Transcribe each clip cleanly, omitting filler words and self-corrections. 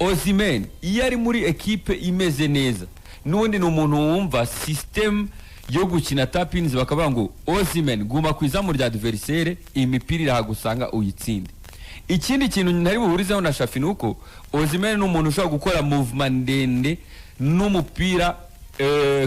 Osimhen iyo ari muri ekipe imeze neza, n'ubundi ni umuntu wumva system yo gukina tap-ins, bakavuga ngo: "Osimhen, guma ku izamu rya adversaire, imipira irahagusanga uyitsinde." Ikindi kintu ntari buhurizeho na Shafi ni uko Osimhen ni umuntu ushobora gukora movement ndende n'umupira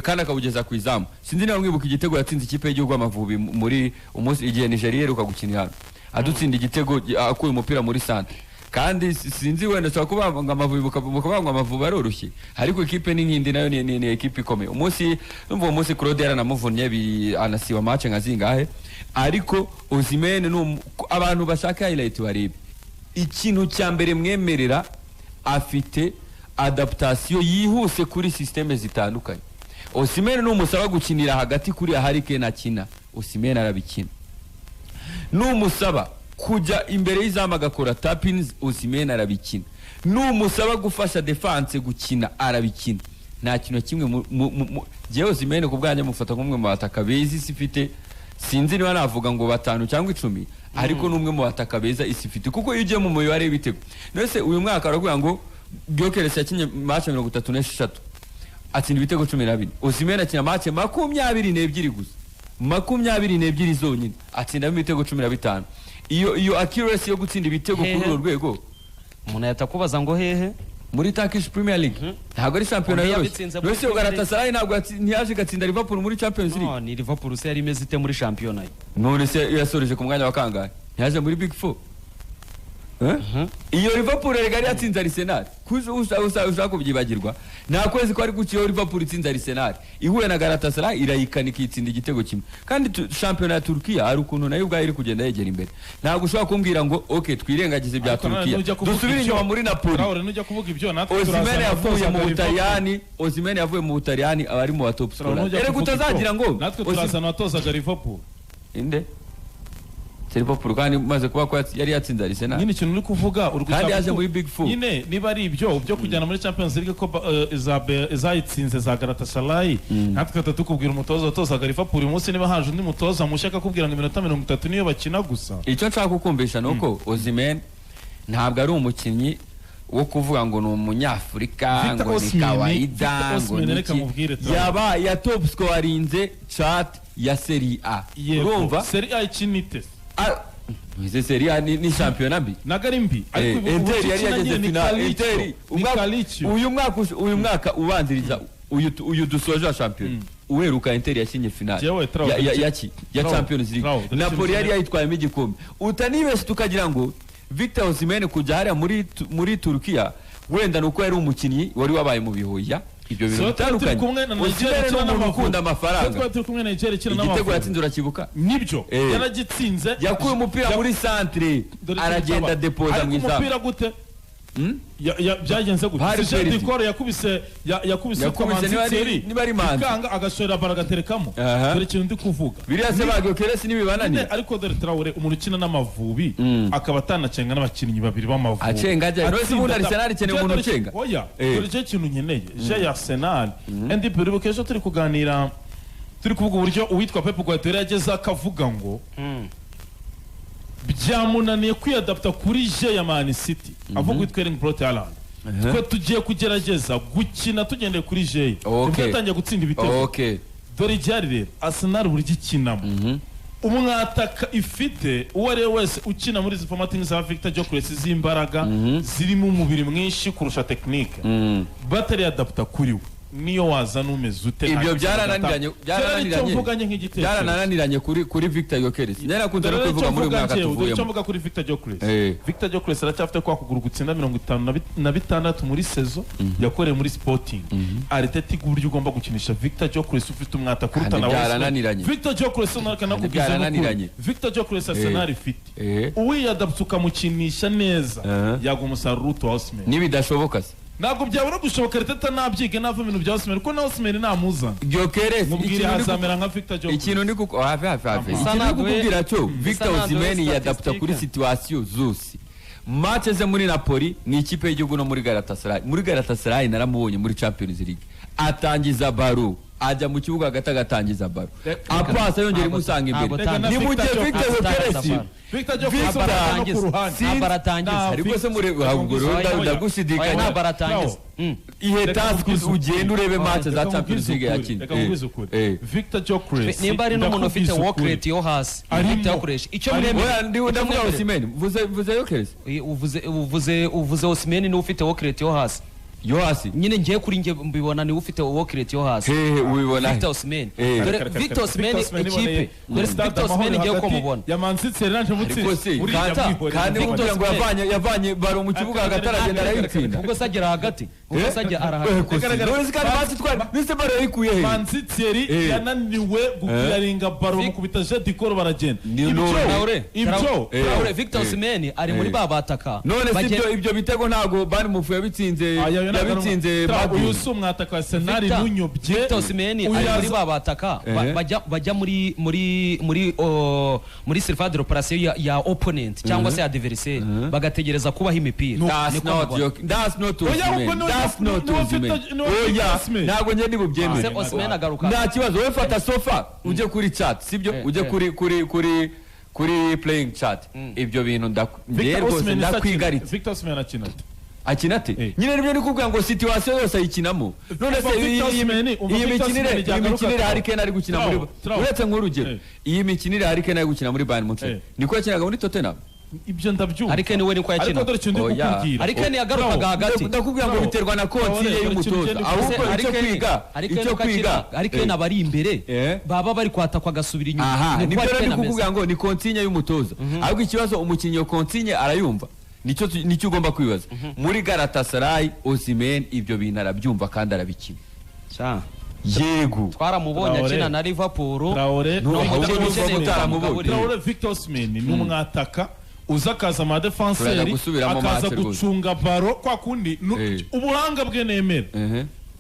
kandi akawugeza ku izamu. Sinzi niba mwibuka igitego yatsinze ikipe y'igihugu Amavubi muri umunsi igihe Nigeria iheruka gukina hano, adutsinda igitego akuye umupira muri centre. Kandi sinzi, wenda ushobora kuba ngo Amavubi, mukavuga ngo Amavubi aroroshye, ariko ikipe ni nk'indi nayo ni ekipe ikomeye. Umunsi numva uwo munsi Claude yaranamuvunnye, anasiba match nka zingahe. Ariko Osimhen ni abantu bashaka highlight barebe. Ikintu cya mbere mwemerera, afite adaptation yihuse kuri système zitandukanye. Osimhen numusaba gukinira hagati kuri Harry Kane akina, Osimhen arabikina. Numusaba kujya imbere y'izamu agakora tap-ins, Osimhen arabikina. Numusaba gufasha defense gukina, arabikina. Nta kintu na kimwe jyewe Osimhen ku bwanjye mufata nk'umwe mu bataka beza isi ifite. Sinzi niba navuga ngo batanu cyangwa 10, ariko ni umwe mu bataka beza isi ifite, kuko iyo ugiye mu mibare y'ibitego, none uyu mwaka baravuga ngo Gyökeres yakinye match 36, atsinda ibitego 14. Osimhen akina match 22 gusa, 22 zonyine, atsindamo ibitego 15. Iyo accuracy yo gutsinda ibitego kuri Hehe. urwo rwego. Umuntu yahita akubaza ngo hehe? Muri Turkish Premier League, ntabwo ari shampiyona Undi yoroshye. yabitsinze muri None Premier League. Galatasaray ntabwo ntiyaje igatsinda Liverpool muri Champions League? No, ni Liverpool se yari imeze ite muri shampiyona ye? None se yasoreje ku mwanya wa kangahe? Ntiyaje muri Big Four? Eh? Iyo Liverpool erega yari yatsinze Arsenal. Kuko ushaka kubyibagirwa, nta kwezi kwari guciyeho Liverpool itsinze Arsenal, ihuye na Galatasaray irayikanika, itsinda igitego kimwe. Kandi shampiyona ya Turkiya hari ukuntu nayo ubwayo iri kugenda yegera imbere. Ntabwo ushobora kumbwira ngo ok, twirengagize ibya Ariko nanone Turkiya, nujya kuvuga dusubire ibyo- inyuma muri Napoli. Traore, nujya kuvuga ibyo, natwe Osimhen turazana yavuye mu abatozaga Butaliyani, Osimhen yavuye mu Butaliyani, aba ari mu ba top Traore, scorer. nujya Erega kuvuga utazagira ibyo, ngo natwe turazana abatozaga Liverpool. Inde? Si Liverpool kandi maze kuba ko yari yatsinze Arsenal? Nyine ikintu uri kuvuga, uri Kandi gushaka yaje muri Big Four. Nyine niba ari ibyo byo kujyana muri Champions League ko izayitsinze za Galatasaray, natwe tugahita tukubwira umutoza watozaga Liverpool. Uyu munsi niba haje undi mutoza mushya akakubwira ngo iminota 30 niyo bakina gusa. Icyo nshaka kukumvisha ni uko Osimhen ntabwo ari umukinnyi wo kuvuga ngo ni umunyafurika, Victor ngo ni Osimhen, kawaida, Victor ngo Osimhen, ni reka iki. mubwire, Traore. Yaba ya top scorinze chart ya Serie A. Yego. Urumva? Serie A ikina ite? Ah, izi Serie A ni shampiyona mbi. Ntabwo ari mbi, ariko ubu Inter uburyo yari ikina yageze nyine ni final. Calcio, Inter ni Calcio. uyu mwaka ubanziriza uyu dusoje wa shampiyona uheruka, Inter yakinye final Jewe, Traore, ya Traore, Champions League. Traore, dore Napoli ikintu yari yayitwayemo igikombe. Utanibeshye tukagira ngo Victor Osimhen kujya hariya muri Turkiya wenda ni uko yari umukinnyi wari wabaye mu bihuya. Ibyo bintu So, twari turi bitandukanye. kumwe na Nigeria Osimhen ni ikina umuntu n'Amavubi. ukunda So, amafaranga. twari turi kumwe na Nigeria ikina Igitego n'Amavubi. yatsinze urakibuka? Nibyo, yaragitsinze. Yakuye umupira muri centre, Dore ikintu aragenda, cyabaye. depoza Ariko mu izamu. umupira gute? Byagenze gute? Hari Si penalty. Dikoro yakubise yakubise Yakubise Manzi Thierry, niba ari Manzi. ikanga, agashorera baro agaterekamo. Dore ikintu ndi kuvuga. Biriya se ba Gyökeres ntibibananira? Nyine, ariko dore Traore, umuntu ukina n'Amavubi akaba atanacenga n'abakinnyi babiri b'Amavubi. Acenga ajya. None se ubundi Arsenal ikeneye umuntu ucenga? Oya, dore icyo kintu nkeneye je ya Arsenal. NDP, uribuka ejo turi kuganira, turi kuvuga uburyo uwitwa Pep Guardiola yageze akavuga ngo byamunaniye kwiyadapta kuri jeu ya Man City, avuga uwitwa Erling Braut Haaland. Twe tugiye kugerageza gukina tugendeye kuri jeu, nibwo yatangiye gutsinda ibitego. Dore igihari rero, Arsenal uburyo ikinamo, umwataka ifite uwo ari we wese ukina muri izi format za Victor Gyökeres z'imbaraga zirimo umubiri mwinshi kurusha technique, batari adapta kuri we, niyo wazana umeze ute, Ibyo nta byarananiranye. kintu. Icyo mvuganye nk'igitekerezo. Byarananiranye kuri Victor Gyökeres. Nari nakunze no Dore kubivuga icyo muri uyu mvuga mwaka njyewe, dore icyo tuvuyemo. mvuga kuri Victor Gyökeres. Victor Gyökeres aracyafite kwa kuguru gutsinda 56 muri saison yakoreye muri Sporting. Arteta iga uburyo ugomba gukinisha Victor Gyökeres ufite umwata kuruta Kandi na Osimhen. byarananiranye. Victor Gyökeres nakubwiza Byarananiranye. Victor Gyökeres Arsenal ifite, uwiyadapta ukamukinisha neza, yaguha umusaruro uruta wa Osimhen. Nibidashoboka se? Ntabwo byabura gushoboka. Arteta nabyige, nava ibintu bya Osimhen, kuko na Osimhen namuzana, Gyökeres mubwire ikintu ni hazamera nka Victor Gyökeres. Ikintu ni kuko hafi hafi hafi. Bisa Ikintu ni kukubwira cyo, Victor ntaduhe Osimhen yadapta kuri statistique. situation zose. Match ze muri Napoli, ni ikipe y'igihugu, no muri Galatasaray. Muri Galatasaray naramubonye muri Champions League atangiza baro. Ajya mu kibuga hagati agatangiza baro, apasa yongera imusanga imbere. Ni mu gihe Victor Gyökeres, Victor Gyökeres no ku ruhande. Ntabwo aratangiza. Ariko se murebe, ahubwo rero ndagushidikanya. Ntabwo aratangiza. Ihe task, ugenda urebe match za Champions League yakinnye. Reka nkubwize ukuri, Victor Gyökeres, nimba ari n'umuntu ufite ndakubwiza work ukuri. rate yo hasi, Arimo. Victor Gyökeres icyo Arimo. mwemera. Oya, ndavuga Osimhen, mvuze Gyökeres. Uvuze Osimhen, niwe ufite work rate yo hasi. Yo hasi? Nyine ngiye kuri njye mbibona, niwe ufite work rate yo hasi. Hehe ubibona he? Victor Osimhen. Eh. Dore Victor Osimhen ekipe, dore Victor Osimhen ngiye uko mubona. Yamanzitse naje Ariko mutsi se uriya mwihorera. kandi Victor kugira ngo Osimhen. yavanye baro mu kibuga hagati, aragenda arayitsinda. Ubwo se agera hagati, ubwo se agera arahagera. None se kandi basi twari nise baro yayikuye he? Manziteri yananiwe gukiraringa baro, mukubita jet dikoro baragenda. Ni Traore, Ibyo Traore, Victor Osimhen ari muri ba bataka. None se ibyo bitego ntabwo bari mufu yabitsinze? Aya, yo ntabwo ari Yabitsinze uyu Madrid. si umwataka wa Arsenal nunyobye. Victor Osimhen Uyu ari muri yaza- ba bataka bajya muri surface de réparation ya opponent cyangwa se adversaire, bagategereza kubaha imipira. That's Niko not mbibona. That's not Oya, Osimhen. ahubwo niwe- That's not niwe Osimhen. Niwe Victor Oya, Osimhen. ntabwo njye ndibubyemere. Se Osimhen agaruka. Nta kibazo, wowe fata sofa ujye kuri chat, sibyo? Ujye kuri playing chat. Ibyo bintu njye Victor rwose Osimhen se akina- ndakwigaritse. Victor Osimhen akina ate? Akina ate? Eh. Nyine nibyo ndi kuvuga ngo situation yose ayikinamo. None se Umva Victor Osimhen, umva iyi Victor mikinire, Osimhen iyi igihe agaruka mikinire Traore. Harry Kane ari gukina muri Traore. uretse nk'urugero, iyi mikinire Harry Kane ari gukina muri Bayern Munich, niko yakinaga muri Tottenham? Ibyo ndabyumva. Harry Kane we niko yakina. Ariko dore ikintu ndi Oya. kukubwira. Harry Kane yagarukaga Traore. hagati. Ndakubwira ngo Traore. biterwa na consigne Traore, y'umutoza. dore ikintu Ahubwo Harry icyo Kane- kwiga, Harry Kane icyo uko akina, kwiga, Harry Kane aba ari imbere, baba bari kwatakwa agasubira inyuma. Aha. Niko Nibyo Harry rero Kane ndi ameze. kukubwira ngo ni consigne y'umutoza. Ahubwo ikibazo, umukinnyi iyo consigne arayumva? Nicyo ugomba kwibaza. Muri Galatasaray, Osimhen ibyo bintu arabyumva kandi arabikina. Sha. Yego. Twaramubonye Traore. akina na Liverpool. Traore. No, Victor ahubwo Osimhen. numva utaramubonye. Traore, Victor Osimhen ni umwataka uza akaza ama Turaza défenseur, gusubiramo akaza match rwose. gucunga baro kwa kundi ubuhanga bwe nemera,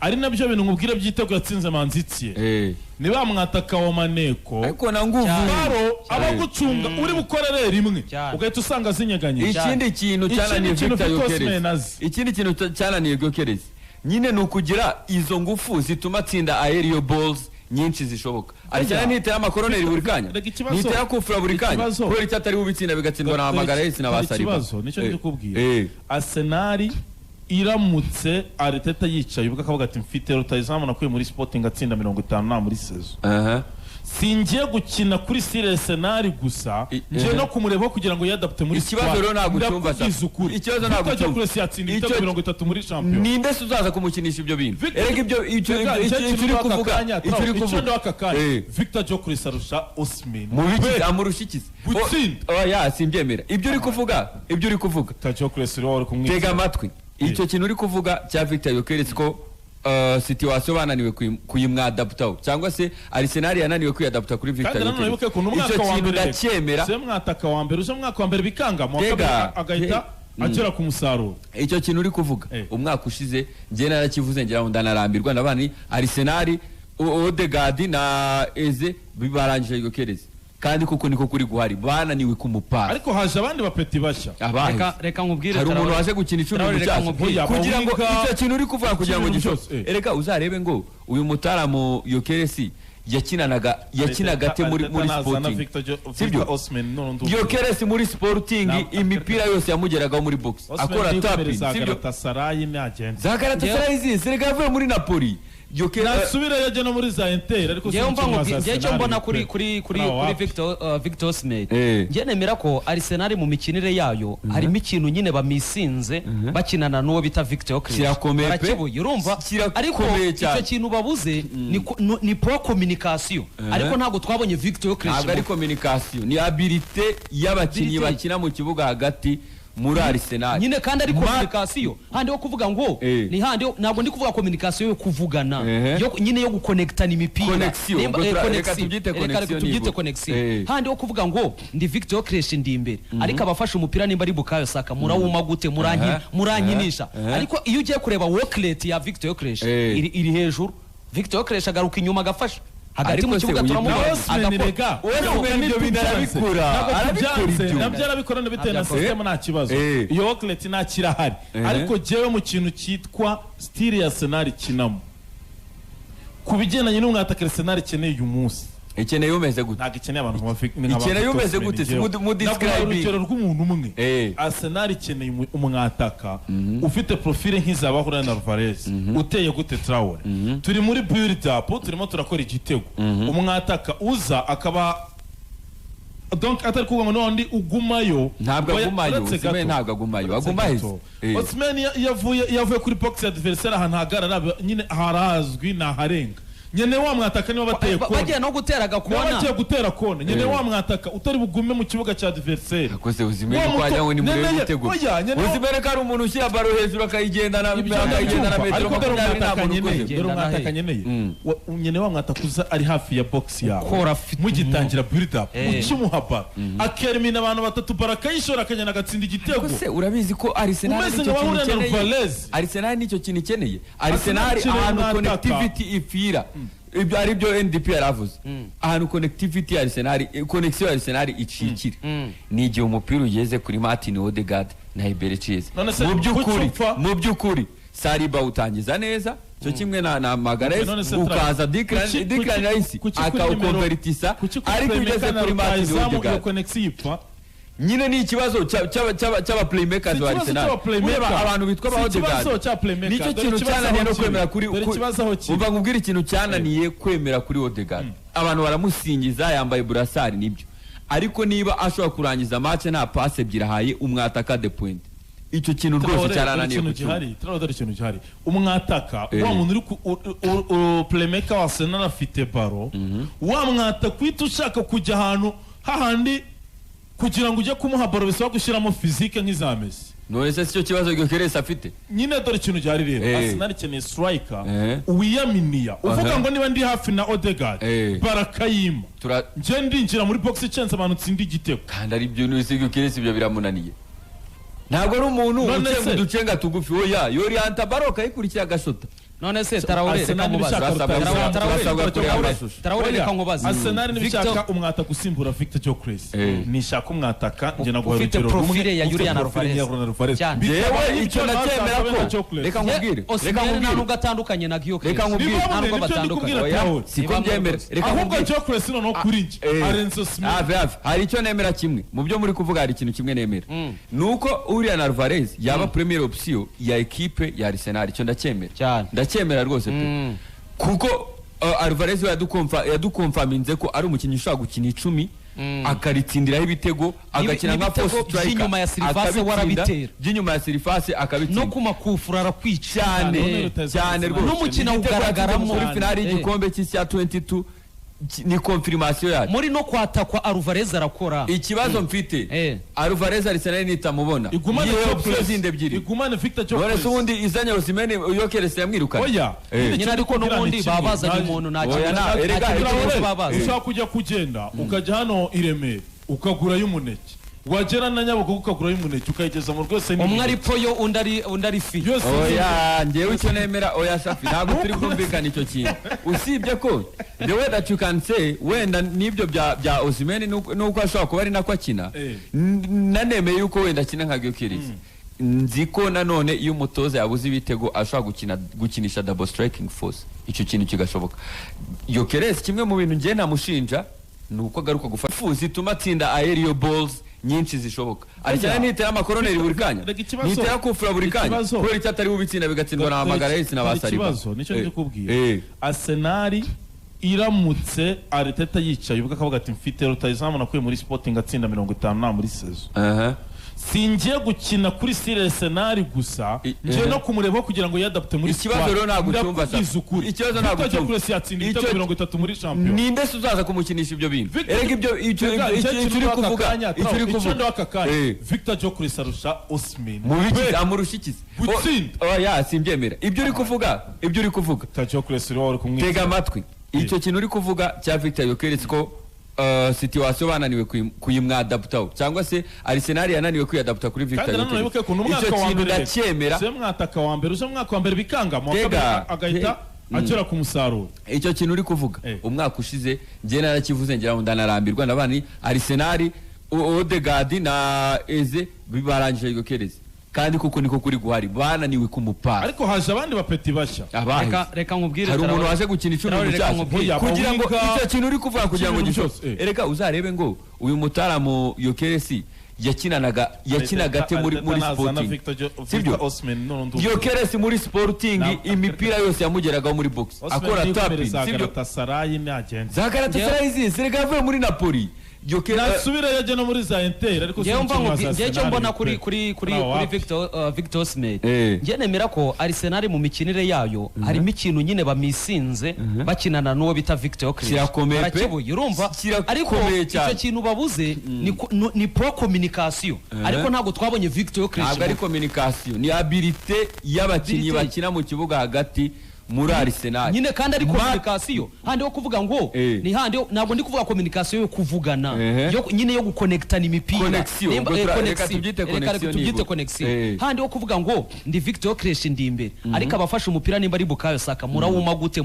ari nabyo bintu nkubwira by'itego yatsinze Manzitsiye, ni ba mwataka wa maneko Ariko na nguvu. Baro aba gucunga uri bukorere rimwe, ugahita usanga zinyeganye. Ikindi kintu cyananiye Ikindi kintu Victor Victor Gyökeres, Osimhen azi. ikindi kintu cyananiye Gyökeres nyine ni ukugira izo ngufu zituma atsinda aerial balls nyinshi zishoboka. Arsenal ntitera amakoroneri buri kanya, Reka ikibazo- ntitera kufura buri kanya. ikibazo- Kubera icyo atari bubitsinda, bigatsindwa na Magalhaes na ba Dore Saliba. ikibazo nicyo ndi kukubwira. Arsenal iramutse Arteta yicaye ubwo akavuga ati: "Mfite rutayizamu nakuye muri Sporting atsinda 50 nta muri saison, singiye gukina kuri style Arsenal gusa, ngiye no kumurebaho kugira ngo yadapte muri Ikibazo squad." rero ntabwo ucyumva, Ndakubwiza Sa. ukuri, Ikibazo ntabwo Victor ucyumva. Gyökeres yatsinda ibitego 30 muri shampiyona. Ninde se uzaza kumukinisha ibyo bintu? Erega ibyo icyo Reka, icyo icyo icyo uri kintu kuvuga, aka kanya, icyo uri icyo kuvuga ndo aka kanya, Victor Gyökeres arusha Osimhen Mu biki? Pe! Amurusha iki se? Gutsinda. Oya, simbyemera ibyo uri kuvuga, ibyo uri kuvuga. Victor Gyökeres uri kumwica. Tega amatwi, icyo kintu uri kuvuga cya Victor Gyökeres ko situation bananiwe kuyimwadaptaho, cyangwa se Arsenal yananiwe kwiyadapta kuri Victor Kandi nanone Gyökeres, wibuke ukuntu umwaka icyo wa kintu mbere, ndacyemera. se mwataka wa mbere uje mu mwaka wa mbere bikanga, mu wa Tega. kabiri agahita agera ku musaruro. Icyo kintu uri kuvuga, umwaka ushize njye narakivuze, ngira ngo ndanarambirwa ndabana Arsenal, Odegaard na Eze barangije Gyökeres, kandi kuko niko kuri guhari bananiwe kumupasa. Ariko haje abandi bapeti bashya. Abahe? Reka nkubwire, Hari umuntu Traore. waje gukina 10 Traore, reka mu nkubwire. Oya, kugira ngo Bawinga, icyo kintu uri kuvuga kugira ngo ibintu gishoboke. byose. Erega uzarebe ngo uyu mutaramu Gyökeres yakinaga ate muri Arteta nazana Sporting, Victor sibyo? Osimhen none ndumva. Gyökeres muri Sporting, imipira yose yamugeragaho muri box, Osimhen akora nikomereza tapping, sibyo? Galatasaray nagenda. Za Galatasaray zizi, serega yavuye muri Napoli. Gyökeres Nasubirayo ajya no muri za Inter, ariko Njyewe mva sinzi nkubwi- za njyewe icyo Arsenal mbona pe. kuri Ntawe kuri wapi. Victor Osimhen, njye nemera ko Arsenal mu mikinire yayo harimo ikintu nyine bamisinze bakinana n'uwo bita Victor Gyökeres. Kirakomeye pe. Barakibuye, urumva? Kirakomeye Ariko cyane. icyo kintu babuze ni pro communication, ariko ntabwo twabonye Victor Gyökeres Ntabwo ari communication, ni habilité y'abakinnyi Habilité. bakina mu kibuga hagati muri Arsenal. Nyine kandi ari communication handi yo kuvuga ngo ni handi ntabwo ndi kuvuga communication yo kuvugana, yo nyine yo gukonectana imipira. Connexion, Nimba- ubwo reka connexion. tubyite Reka connexion tubyite nibura. connexion. Handi yo kuvuga ngo ndi Victor Gyökeres, ndi imbere, ariko abafashe umupira nimba ari Bukayo Saka, murawuma gute? Murankinisha. Ariko iyo ugiye kureba work rate ya Victor Gyökeres, iri hejuru. Victor Gyökeres agaruka inyuma agafasha hagati Ariko mu se kibuga, uyu- turamubona Na Osimhen agakora. rega. Osimhen ibyo bintu arabikora, Ntabwo arabikora tubyanze, ibyo. nabyo arabikora bitewe na Ntabyo system, nta kibazo. Iyo work rate nta kirahari. Ariko jewe mu kintu cyitwa style ya Arsenal ikinamo, Ku bigendanye n'umwataka Arsenal ikeneye uyu munsi, Ikeneye umeze gute? Ntabwo ikeneye abantu Ikeneye umeze gute? Si mu Naguhaye describing. urugero rw'umuntu umwe. Arsenal ikeneye umwataka ufite profile nk'iza ba Julian Alvarez. Uteye gute, Traore? Turi muri build up, turimo turakora igitego, umwataka uza akaba donc atari kuvuga ngo n'undi ugumayo. Ntabwo Oya, agumayo, uretse Osimhen gato. ntabwo agumayo. Uretse Aguma hese. gato. Osimhen iyo avuye kuri box ya adversaire, ahantu hagarara nyine harazwi, naharenga nyene wa mwataka niba bateye kona. Bagiye no gutera Niba agakona. bagiye gutera kona, nyene wa mwataka utari bugume mu kibuga cya adversaire. Akoze Osimhen Wa uko wagira ngo ni murebe igitego. Oya, Osimhen ko ari umuntu ushyira baro hejuru akayigendana, Ibyo akayigendana ndabyumva, metero ariko dore 20, nta umwataka muntu nkeneye, ukoze. dore umwataka nkeneye. Nkeneye wa mwataka uza ari hafi ya box yawe Ukora afite mugitangira build up, ukimuha baro akerimina abantu batatu, baro akayishora, akagenda agatsinda igitego. Ariko se urabizi ko Arsenal Umeze nicyo nka kintu Julian ikeneye? Alvarez. Arsenal nicyo kintu ikeneye. Arsenal Arsenal ahantu ikeneye umwataka. connectivity ipfira, ibyo ari byo NDP yaravuze, ahantu connectivity ya Arsenal, connection ya Arsenal icikira, ni igihe umupira ugeze kuri Martin Odegaard na Eberechi Eze. None se Mu by'ukuri, kuki upfa? mu by'ukuri Saliba utangiza neza cyo kimwe na Magalhaes, None se ukaza Declan Declan Rice kuki kuri akawukonvertisa, kuki kuri ariko ugeze playmaker na kuri Martin rutahizamu iyo Odegaard connection ipfa? Nyine ni ikibazo cy'aba playmakers Si ba ikibazo Arsenal. cy'aba playmaker. Ureba abantu bitwa ba Si ikibazo Odegaard, cya playmaker. nicyo Dore kintu ikibazo cyananiye aho no kiri. kwemera kuri Dore ikibazo aho kiri. Umva nkubwire ikintu cyananiye kwemera kuri Odegaard. Abantu baramusingiza, yambaye brassard, nibyo, ariko niba ashobora kurangiza match nta passe ebyiri ahaye umwataka de pointe, icyo kintu rwose Traoré, dore cyarananiye ikintu kucyumva. gihari. Traoré, dore ikintu gihari. Umwataka wa muntu uri ku playmaker wa Arsenal afite baro, wa mwataka uhita ushaka kujya ahantu hahandi kugira ngo ujye kumuha baro bisaba gushyiramo physique nk'iza Messi. None se sicyo kibazo Gyökeres afite? Nyine dore ikintu gihari rero. Arsenal ikeneye striker wiyaminiya, uvuga ngo niba ndi hafi na Odegaard, barakayima, njye ndinjira muri box chance abantu ntsinde igitego. Kandi ari byo nuse Gyökeres ibyo biramunaniye. Ntabwo ari umuntu None ucenga uducenga tugufi, oya, yoriyanta baro akayikurikira agashota. None se Traoré, reka Arsenal nkubaze. nibishaka Turasabwa kureba amashusho. Traoré, reka nkubaze. Arsenal nibishaka Victor- umwataka usimbura Victor Gyökeres, nishaka umwataka, njye naguha Ufite urugero rumwe, profile ya ufite Julian profile Alvarez. ya Julian Alvarez. Cyane. Bitabaye Yewe ibyo, icyo nawe ndacyemera azaba ko na Gyökeres. reka nkubwire, reka Osimhen nta nkubwire. nubwo atandukanye na Gyökeres. Reka nkubwire. Ni Nta bamwe, nubwo nibyo ndi batandukanye. kubwira Oya, Traoré. siko Ni bamwe mbyemera. rwose. Reka Ahubwo nkubwire. Gyökeres noneho kuri njye arenze Osimhen. Ave ave, hari icyo nemera kimwe mu byo muri kuvuga. Hari ikintu kimwe nemera, ni uko Julian Alvarez yaba première option ya ekipe ya Arsenal. Icyo ndacyemera. Cyane. Ndacyemera rwose pe, kuko Alvarez we yadukomfaminze ko ari umukinnyi ushobora gukina 10, akaritsindiraho ibitego, agakina nka N'ibitego false striker, by'inyuma ya surface akabitsinda, warabitera. by'inyuma ya surface akabitsinda. No ku makufura arakwica. Cyane. Cyane. Cyane rwose. N'umukino Igitego ugaragaramo. yatsinze muri finale y'igikombe cy'isi ya 22 ni confirmation yacu. Muri no kwatakwa Alvarez arakora. Ikibazo mfite, Alvarez Arsenal nitamubona, Igumane yihe option Gyökeres. zindi ebyiri. Igumane Victor None Gyökeres. se ubundi izanye Osimhen, Gyökeres yamwirukanye? Oya. Nyine ariko n'ubundi baba bazanye umuntu nta Oya, kintu erega, nta kintu Traoré, baba bazanye. Ushobora kujya kugenda ukajya hano i Remera ukagurayo umuneke, wagera na Nyabugogo ukagurayo umuneke, ukayigeza mu rwose. Umwe ari poyo, undi ari fi. Yose. Oya, njyewe icyo nemera, oya Shafi, ntabwo turi kumvikana icyo kintu, usibye ko the way that you can say wenda n'ibyo bya Osimhen nuko ashobora kuba ari nako akina. Nanemeye yuko wenda akina nka Gyökeres. Nzi ko nanone iyo umutoza yabuze ibitego ashobora gukina, gukinisha double striking force, icyo kintu kigashoboka. Gyökeres, kimwe mu bintu njye namushinja ni uko agaruka gufata fu zituma atsinda aerial balls nyinshi zishoboka. Arsenal nitera amakoroneri buri kanya, Rega nitera kufura buri kanya, kubera icyo atari bubitsinda bigatsindwa na Magalhaes na ba Saliba. Ikibazo nicyo ndi kubwira. Arsenal iramutse Arteta yicaye ubwo akavuga ati mfite rutahizamu nakuye muri Sporting atsinda 50 na muri saison, singiye gukina kuri style Arsenal gusa, ngiye no kumureba kugira ngo yadapte muri Ikibazo squad. rero ntabwo ucyumva, Ndakubwiza Safa. ukuri. Ikibazo ntabwo Victor ucyumva. Gyökeres yatsinda ibitego 30 muri shampiyona. Ninde se uzaza kumukinisha ibyo bintu? Erega ibyo icyo Rega, icyo icyo icyo uri kintu aka kuvuga, kanya, icyo uri icyo kuvuga. ndo aka kanya, Victor Gyökeres arusha Osimhen. Mu biki? Pe! Amurusha iki se? Gutsinda. Oya, simbyemera ibyo uri kuvuga, ibyo uri kuvuga. Victor Gyökeres uri wari kumwica. Tega amatwi, icyo kintu uri kuvuga cya Victor Gyökeres ko situation bananiwe kuyimwadaptaho, cyangwa se Arsenal yananiwe kwiyadapta kuri Victor Kandi nanone Gyökeres, wibuke ko ni umwaka icyo wa kintu mbere. ndacyemera. Se mwataka wa mbere uje mu mwaka wa mbere bikanga, mu wa Tega. kabiri agahita agera ku musaruro. Icyo kintu uri kuvuga, umwaka ushize njye narakivuze, ngira ngo ndanarambirwa, ndabana ni Arsenal, Odegaard na Eze barangije Gyökeres. Kandi kuko niko kuri guhari, bananiwe kumupasa. Ariko haje abandi bapeti bashya. Reka nkubwire, Hari umuntu waje gukina 10 Traore, reka mu nkubwire. kugira ngo icyo kintu uri kuvuga kugira ngo Ikintu gishoboke. cyose. Erega uzarebe ngo uyu mutaramu Gyökeres yakinaga ate muri Sporting, sibyo? Osimhen none ndumva. Gyökeres muri Sporting imipira yose yamugeragaho muri box, akora tapping, za sibyo? Galatasaray nagenda. Za Galatasaray izi serega yavuye muri Napoli. Gyökeres Nasubira yajya no muri za Inter, ariko Njyewe mva sinzi ngo za njyewe icyo Arsenal mbona pe. kuri kuri kuri Kuri kuri wapi? Victor Osimhen, Eh. njye nemera ko Arsenal mu mikinire yayo harimo ikintu nyine bamisinze bakinana n'uwo bita Victor Gyökeres. Kirakomeye pe. Barakibuye, urumva? Kirakomeye Ariko cyane. icyo kintu babuze ni pro communication, ariko ntabwo twabonye Victor Gyökeres. Ntabwo ari communication, ni habilité y'abakinnyi Habilité. bakina mu kibuga hagati muri Arsenal. Nyine kandi ari communication handi yo kuvuga ngo Eh. ni handi ntabwo ndi kuvuga communication yo kuvugana, Ehe. yo nyine yo guconnectana imipira. Connexion, Nimba- ubwo reka connexion. tubyite Reka connexion tubyite nibura. connexion. Eh. Handi yo kuvuga ngo ndi Victor Gyökeres ndi imbere, ariko abafashe umupira nimba ari Bukayo Saka, murawuma gute?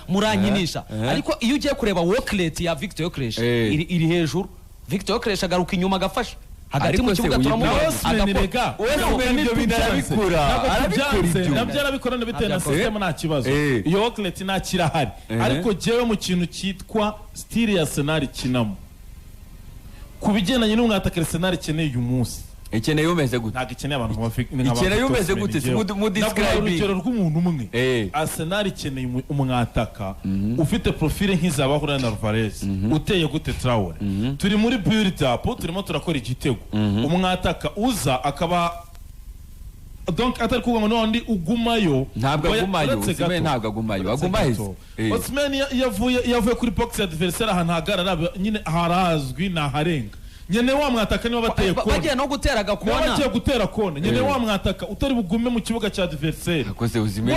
Murankinisha. Aha. Ariko iyo ugiye kureba work rate ya Victor Gyökeres Eh. iri hejuru. Victor Gyökeres agaruka inyuma agafasha hagati Ariko mu se kibuga, uyu- turamubona Na Osimhen agakora. rega. Osimhen ibyo bintu arabikora, Ntabwo arabikora tubyanze, ibyo. nabyo arabikora bitewe na Ntabyo system, nta kibazo. Eh. Iyo work rate nta kirahari, Eh. ariko jewe mu kintu cyitwa style ya Arsenal ikinamo, ku bigendanye n'umwataka Arsenal ikeneye uyu munsi, Ikeneye umeze gute? Ntabwo ikeneye abantu nka nka ba Ikeneye Victor umeze Osimhen. gute? Si Njyewe. mu Naguhaye describing. urugero rw'umuntu umwe. Eh. Arsenal ikeneye umwataka ufite profile nk'iza Julian Alvarez. Uteye gute, Traore? Turi muri build up, turimo turakora igitego, umwataka uza akaba donc atari kuvuga ngo n'undi ugumayo. Ntabwo Oya, agumayo, uretse Osimhen gato. ntabwo agumayo. Uretse Aguma gato. hese. Eh. Osimhen iyo avuye kuri box ya adversaire, ahantu hagarara nyine harazwi, naharenga nyene wa mwataka niba bateye kona. Bagiye no gutera Niba agakona. bagiye gutera kona, nyene Eh. wa mwataka utari bugume mu kibuga cya adversaire. Akoze Osimhen.